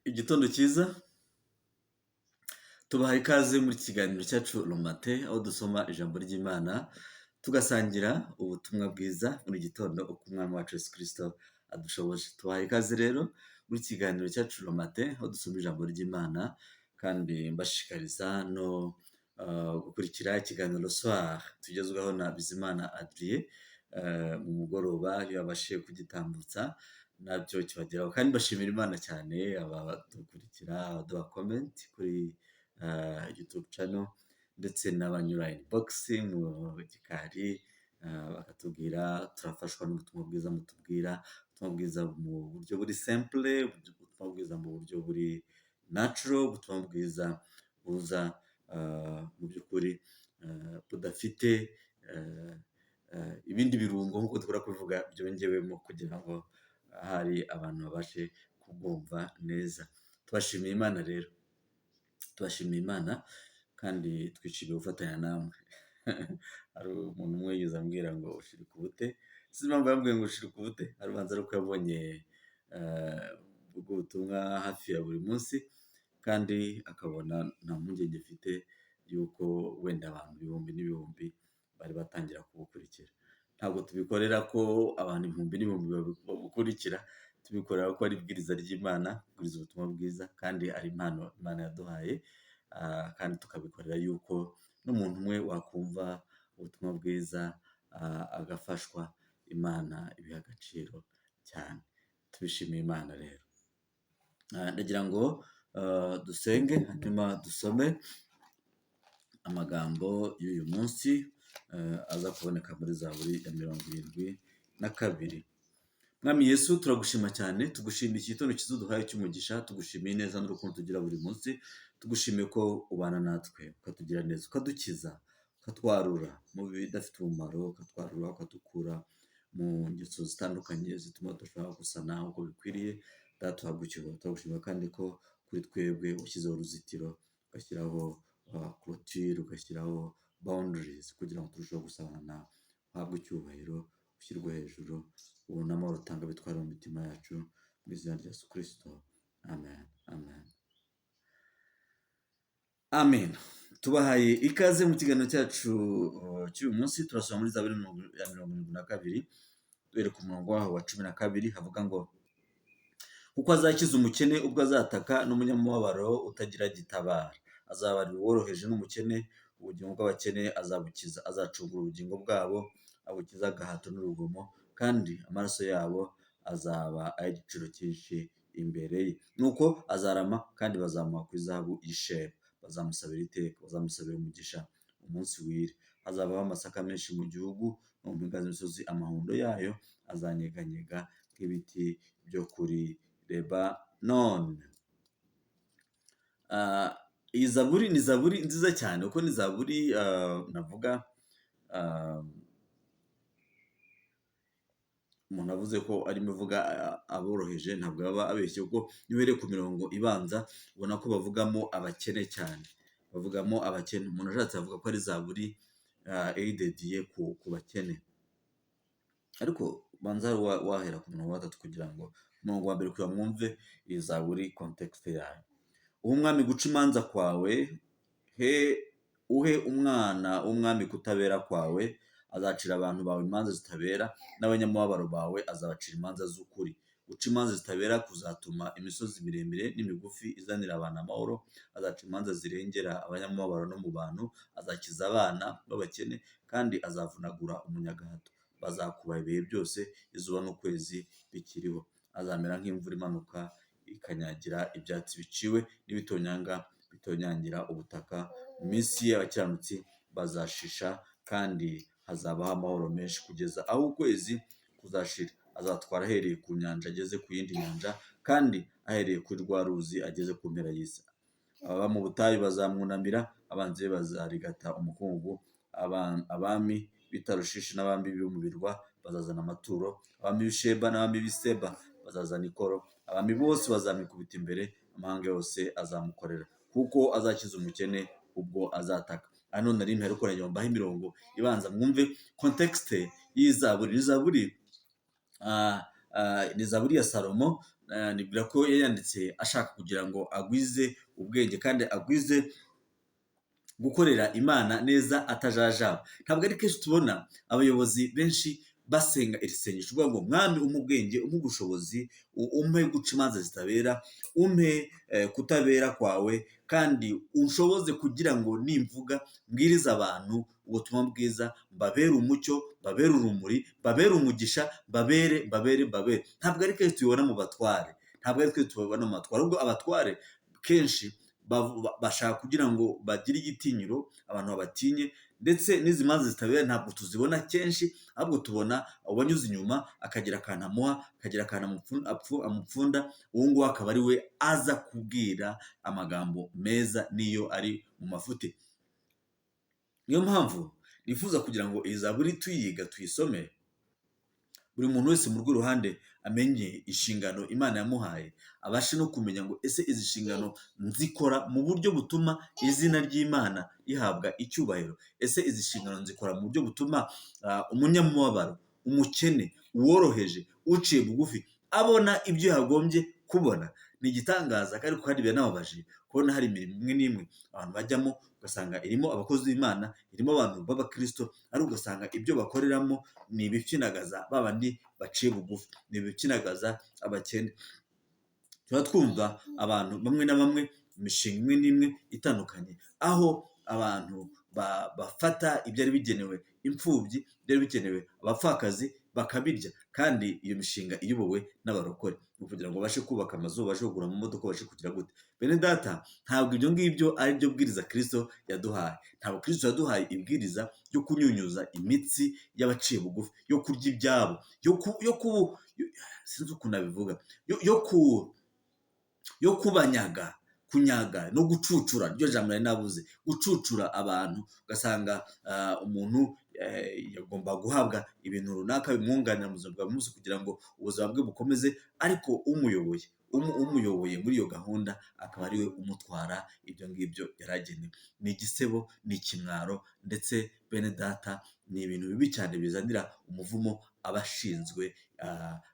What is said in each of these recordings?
Igitondo cyiza, tubahaye ikaze muri iki kiganiro cyacu Le Matin, aho dusoma ijambo ry'Imana, tugasangira ubutumwa bwiza buri gitondo uko Umwami wacu Yesu Kristo adushoboje. Tubahaye ikaze rero muri iki kiganiro cyacu Le Matin, aho dusoma ijambo ry'Imana, kandi mbashishikariza no gukurikira ikiganiro Le Soir tugezwaho na Bizimana Adrien mu mugoroba, iyo yabashije kugitambutsa nabyo kibageraho. Kandi mbashimira Imana cyane abadukurikira, abaduha comment kuri YouTube channel, ndetse n'abanyura inbox mu gikari bakatubwira. Turafashwa n'ubutumwa bwiza mutubwira, ubutumwa bwiza mu buryo buri simple, ubutumwa bwiza mu buryo buri natural, ubutumwa bwiza buza mu by'ukuri budafite ibindi birungo, nk'uko dukunda kubivuga, byongewemo kugira ngo ahari abantu babashe kubwumva neza. Tubashimiye Imana rero, tubashimiye Imana kandi twishimiye gufatanya namwe. Hari umuntu umwe yigeze ambwira ngo ushirika ubute, sinzi impamvu yambwiye ngo ushirika ubute, ubanza ari uko yabonye ubwo butumwa hafi ya buri munsi, kandi akabona nta mpungenge mfite y'uko wenda abantu ibihumbi n'ibihumbi bari batangira kubukurikira. Ntabwo tubikorera ko abantu ibihumbi n'ibihumbi babukurikira, tubikorera ko ari ibwiriza ry'Imana, kubwiriza ubutumwa bwiza, kandi ari impano Imana yaduhaye, kandi tukabikorera yuko n'umuntu umwe wakumva ubutumwa bwiza agafashwa, Imana ibiha agaciro cyane. Tubishimiye Imana rero. Ndagira ngo dusenge, hanyuma dusome amagambo y'uyu munsi aza kuboneka muri Zaburi ya 72. Mwami Yesu, turagushima cyane, tugushimiye iki gitondo cyiza uduhaye cy'umugisha, tugushimiye neza n'urukundo tugira buri munsi, tugushimiye ko ubana natwe, ukatugira neza, ukadukiza, ukatwarura mu bidafite umumaro, ukatwarura, ukadukura mu ngeso zitandukanye zituma tudashobora gusa nawe uko bikwiriye. Data, uhabwe icyubahiro. Turagushimira kandi ko kuri twebwe washyizeho uruzitiro, ugashyiraho clôture, ugashyiraho boundaries kugira ngo turusheho gusabana nawe. Uhabwe icyubahiro, ushyirwe hejuru, ubuntu n'amahoro utanga bitware mu mitima yacu, mu izina rya Yesu Kristo. Amen, amen, amen. Tubahaye ikaze mu kiganiro cyacu cy'uyu munsi. Turasoma muri Zaburi ya 72, duhereye ku murongo waho wa 12, havuga ngo: "Kuko azakiza umukene ubwo azataka, n'umunyamubabaro utagira gitabara. Azabarira uworoheje n'umukene, ubugingo bw'abakene azabukiza. Azacungura ubugingo bwabo, abukiza agahato n'urugomo, kandi amaraso yabo azaba ay'igiciro cyinshi imbere ye. Nuko azarama, kandi bazamuha ku izahabu y'Isheba. Bazamusabira iteka, bazamusabira umugisha umunsi wire. Hazabaho amasaka menshi mu gihugu, no mu mpinga z'imisozi amahundo yayo azanyeganyega nk'ibiti byo kuri Lebanoni." Iyi zaburi ni zaburi nziza cyane, kuko ni zaburi navuga umuntu avuze ko arimo ivuga aboroheje ntabwo yaba abeshye, kuko iyo uhereye ku mirongo ibanza ubona ko bavugamo abakene cyane, bavugamo abakene. Umuntu ashatse avuga ko ari zaburi iri dédiée ku bakene, ariko banza wahera ku murongo wa gatatu kugira ngo umurongo wa mbere kugira mwumve iyi zaburi, contexte yayo. "Uhe umwami guca imanza kwawe, he uhe umwana w'umwami kutabera kwawe. Azacira abantu bawe imanza zitabera, n'abanyamubabaro bawe azabacira imanza z'ukuri. Guca imanza zitabera kuzatuma imisozi miremire n'imigufi izanira abantu amahoro. Azaca imanza zirengera abanyamubabaro no mu bantu, azakiza abana b'abakene, kandi azavunagura umunyagahato. Bazakubaha ibihe byose, izuba n'ukwezi bikiriho. Azamera nk'imvura imanuka ikanyagira ibyatsi biciwe, n'ibitonyanga bitonyangira ubutaka. Mu minsi ye abakiranutsi bazashisha, kandi hazabaho amahoro menshi kugeza aho ukwezi kuzashira. Azatwara ahereye ku nyanja ageze ku yindi nyanja, kandi ahereye kuri rwa ruzi ageze ku mpera y'isi. Ababa mu butayu bazamwunamira, abanzi be bazarigata umukungugu. Abami b'i Tarushishi n'abami bo mu birwa bazazana amaturo, abami b'i Sheba n'abami b'i Seba bazazana ikoro. Abami bose bazamwikubita imbere, amahanga yose azamukorera, kuko azakiza umukene ubwo azataka." Hano nari mpari, ariko nagira ngo mbahe imirongo ibanza mwumve contexte y'iyi zaburi. Ni zaburi ya Salomo. Nibwira ko yayanditse ashaka kugira ngo agwize ubwenge kandi agwize gukorera Imana neza atajajaba. Ntabwo ari kenshi tubona abayobozi benshi basenga iri sengesho uvuga ngo mwami umpe ubwenge, umpe ubushobozi, umpe guca imanza zitabera, umpe kutabera kwawe, kandi unshoboze kugira ngo nimvuga mbwirize abantu ubutumwa bwiza, mbabere umucyo, mbabere urumuri, mbabere umugisha, mbabere, mbabere, mbabere. Ntabwo ari kenshi tubibona mu batware, ntabwo ari kenshi tubibona mu batware, ahubwo abatware kenshi bashaka kugira ngo bagire igitinyiro, abantu babatinye, ndetse n'izi manza zitabera ntabwo tuzibona kenshi, ahubwo tubona uwanyuze inyuma akagira akantu amuha, akagira akantu amupfunda, uwo nguwo akaba ari we aza kubwira amagambo meza n'iyo ari mu mafuti. Niyo mpamvu nifuza kugira ngo iyi zaburi tuyiga tuyisome, buri muntu wese mu rw'uruhande amenye inshingano Imana yamuhaye, abashe no kumenya ngo ese izi nshingano nzikora mu buryo butuma izina ry'Imana rihabwa icyubahiro, ese izi nshingano nzikora mu buryo butuma umunyamubabaro, umukene, uworoheje, uciye bugufi abona ibyo yagombye kubona. Ni igitangaza ariko kandi biranababaje kubona hari imirimo imwe n'imwe abantu bajyamo ugasanga irimo abakozi b'Imana, irimo abantu b'abakristo, ariko ugasanga ibyo bakoreramo ni ibipyinagaza ba bandi baciye bugufi, ni ibipyinagaza abakene. Tuba twumva abantu bamwe na bamwe imishinga imwe n'imwe itandukanye, aho abantu bafata ibyari bigenewe imfubyi, ibyari bigenewe abapfakazi bakabirya, kandi iyo mishinga iyobowe n'abarokore kugira ngo babashe kubaka amazu, babashe kugura amamodoka, babashe kugira gute. Bene data, ntabwo ibyo ngibyo ari byo bwiriza Kristo yaduhaye. Ntabwo Kristo yaduhaye ibwiriza ryo kunyunyuza imitsi y'abaciye bugufi, yo kurya ibyabo, sinzi ukuntu nabivuga, yo kubanyaga, kunyaga no gucucura, ryo jambo nari nabuze, gucucura abantu, ugasanga umuntu yagomba guhabwa ibintu runaka bimwunganira mu buzima bwa buri munsi kugira ngo ubuzima bwe bukomeze, ariko umuyoboye muri iyo gahunda akaba ariwe umutwara ibyo ngibyo yaragenewe. Ni igisebo, ni ikimwaro, ndetse bene data ni ibintu bibi cyane bizanira umuvumo abashinzwe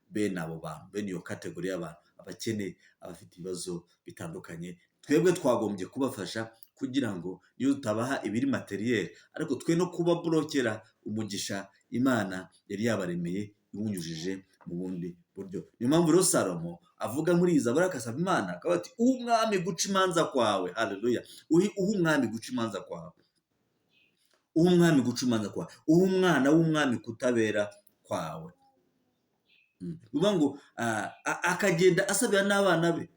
bene abo bantu, bene iyo kategori y'abantu, abakene, abafite ibibazo bitandukanye. Twebwe twagombye kubafasha kugira ngo niyo tutabaha ibiri materiel, ariko twe no kubaburokera umugisha Imana yari yabaremeye iwunyujije mu bundi buryo. Niyo mpamvu rero Salomo avuga muri iyi zaburi akasaba Imana akavuga ati uhe umwami guca imanza kwawe. Haleluya! Uhe umwami guca imanza kwawe, uhe umwami guca imanza kwawe, uhe umwana w'umwami kutabera kwawe. Bivuga ngo akagenda asabira n'abana be,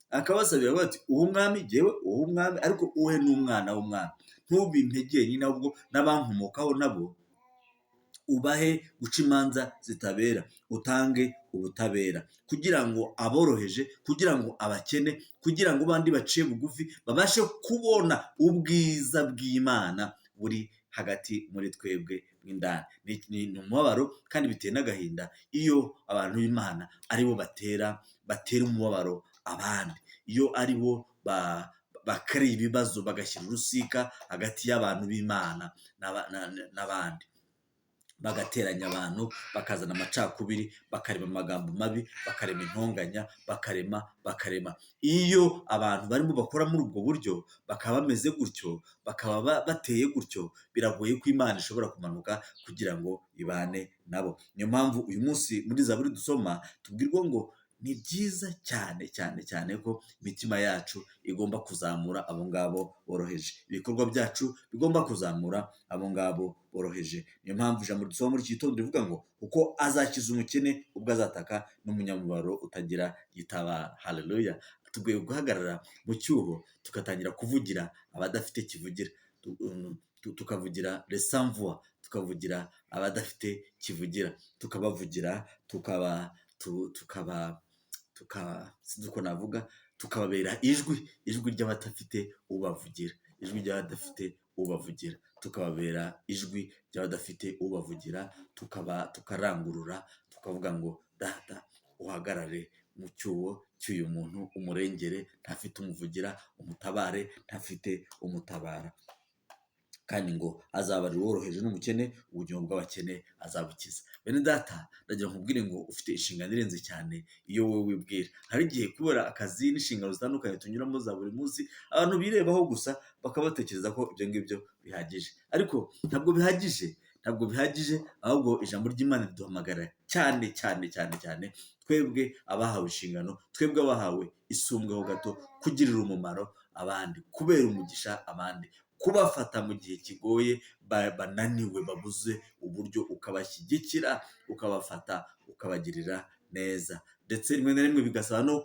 akabasabira avuga ati uhe umwami, jyewe uhe umwami, ariko uhe n'umwana w'umwami, ntubimpe jyenyine ahubwo n'abankomokaho nabo ubahe guca imanza zitabera, utange ubutabera, kugira ngo aboroheje, kugira ngo abakene, kugira ngo bandi baciye bugufi babashe kubona ubwiza bw'Imana buri hagati muri twebwe mw'indani. Ni umubabaro kandi biteye n'agahinda iyo abantu b'Imana aribo batera umubabaro abandi, iyo aribo bakareye ibibazo bagashyira urusika hagati y'abantu b'Imana n'abandi, bagateranya abantu, bakazana amacakubiri, bakarema amagambo mabi, bakarema intonganya, bakarema. Iyo abantu barimo bakora muri ubwo buryo, bakaba bameze gutyo, bakaba bateye gutyo, biragoye ko Imana ishobora kumanuka kugira ngo ibane nabo. Niyo mpamvu uyu munsi muri zaburi dusoma tubwirwa ngo ni byiza cyane cyane cyane ko imitima yacu igomba kuzamura abo ngabo boroheje, ibikorwa byacu bigomba kuzamura abo ngabo boroheje. Niyo mpamvu ijambo dusoma muri iki gitondo rivuga ngo kuko azakiza umukene ubwo azataka n'umunyamubabaro utagira gitabara. Haleluya! Tugomba guhagarara mu cyuho tugatangira kuvugira abadafite kivugira, tukavugira les sans voix, tukavugira abadafite kivugira, tukabavugira, sinzi uko navuga, tukababera ijwi, ijwi ry'abadafite ubavugira, ijwi ry'abadafite ubavugira, tukababera ijwi ry'abadafite ubavugira, tukarangurura, tukavuga ngo data uhagarare mu cyuho cy'uyu muntu, umurengere, ntafite umuvugira, umutabare, ntafite umutabara. Kandi ngo azabarira uworoheje n'umukene, ubugingo bw'abakene azabukiza. Bene data, ndagira nkubwire ngo ufite inshingano irenze cyane iyo wowe wibwira. Hari igihe kubera akazi n'inshingano zitandukanye tunyuramo za buri munsi, abantu birebaho gusa bakaba batekereza ko ibyo ngibyo bihagije. Ariko ntabwo bihagije, ntabwo bihagije, ahubwo ijambo ry'Imana riduhamagara cyane cyane cyane cyane twebwe abahawe inshingano, twebwe abahawe isumbweho gato, kugirira umumaro abandi, kubera umugisha abandi, kubafata mu gihe kigoye, bananiwe, babuze uburyo, ukabashyigikira, ukabafata, ukabagirira neza. Ndetse rimwe na rimwe bigasaba no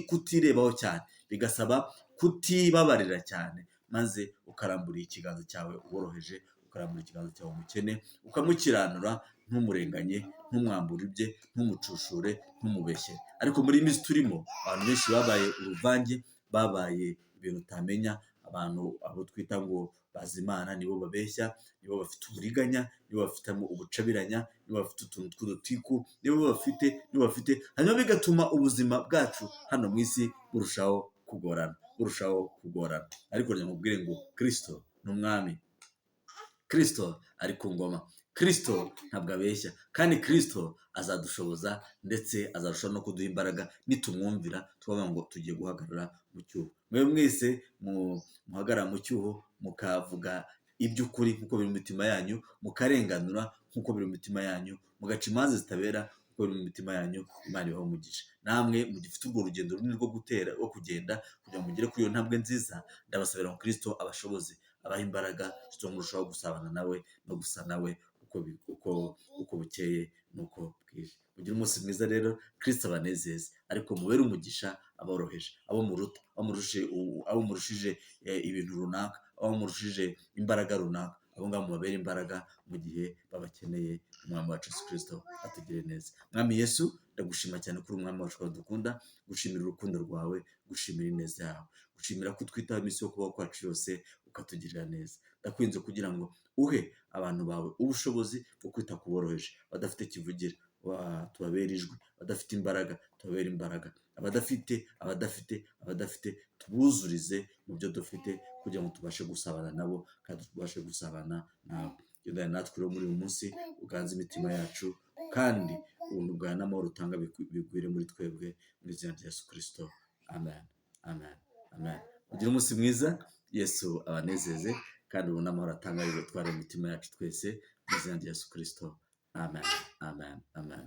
kutirebaho cyane, bigasaba kutibabarira cyane, maze ukarambura ikiganza cyawe woroheje, ukarambura ikiganza cyawe umukene, ukamukiranura, ntumurenganye, ntumwambure ibye, ntumucushure, ntumubeshyere. Ariko muri iyi minsi turimo, abantu benshi babaye uruvange, babaye ibintu utamenya. Abantu abo twita ngo bazi Imana nibo babeshya, nibo bafite uburiganya, nibo bafitemo ubucabiranya, nibo bafite utuntu tw'udutiku, nibo bafite, hanyuma bigatuma ubuzima bwacu hano mu isi burushaho kugorana, burushaho kugorana. Ariko reka nkubwire ngo Kristo ni umwami, Kristo ari ku ngoma, Kristo ntabwo abeshya, kandi Kristo azadushoboza, ndetse azarushaho no kuduha imbaraga nitumwumvira, tukavuga ngo tugiye guhagarara mu cyuho. Mwe mwese muhagarara mu cyuho, mukavuga iby'ukuri nk'uko biri mu mitima yanyu, mukarenganura nk'uko biri mu mitima yanyu, mugaca imanza zitabera nk'uko biri mu mitima yanyu, Imana ibahe umugisha. Namwe mugifite urwo rugendo runini rwo gutera, rwo kugenda kugira ngo mugere kuri iyo ntambwe nziza, ndabasabira ngo Kristo abashoboze, abahe imbaraga zituma murushaho gusabana nawe no gusa nawe uko bukeye n'uko bwije. Mugire umunsi mwiza rero, Kristo abanezeze, ariko mubere umugisha aboroheje, abo muruta, abo murushije ibintu runaka, abo murushije imbaraga runaka, abo ngabo mubabere imbaraga mu gihe babakeneye. Umwami wacu Yesu Kristo atugirire neza. Mwami Yesu, ndagushima cyane kuri umwami wacu dukunda, gushimira urukundo rwawe, gushimira ineza yawe, gushimira ko utwitaho iminsi yo kubaho kwacu yose, ukatugirira neza. Ndakwinze kugira ngo uhe abantu bawe ubushobozi bwo kwita ku boroheje, badafite kivugira tubabere ijwi, badafite imbaraga tubabere imbaraga, abadafite, abadafite, abadafite tubuzurize mu byo dufite, kugira ngo tubashe gusabana nabo kandi tubashe gusabana nawe. Gendana natwe rero muri uyu munsi, uganze imitima yacu, kandi ubuntu bwawe n'amahoro utanga bigwire muri twebwe, mu izina rya Yesu Kristo, amen, amen, amen. Mugire umunsi mwiza, Yesu abanezeze, kandi ubuntu n'amahoro atanga bibatware mu mitima yacu twese, mu izina rya Yesu Kristo, amen, amen, amen.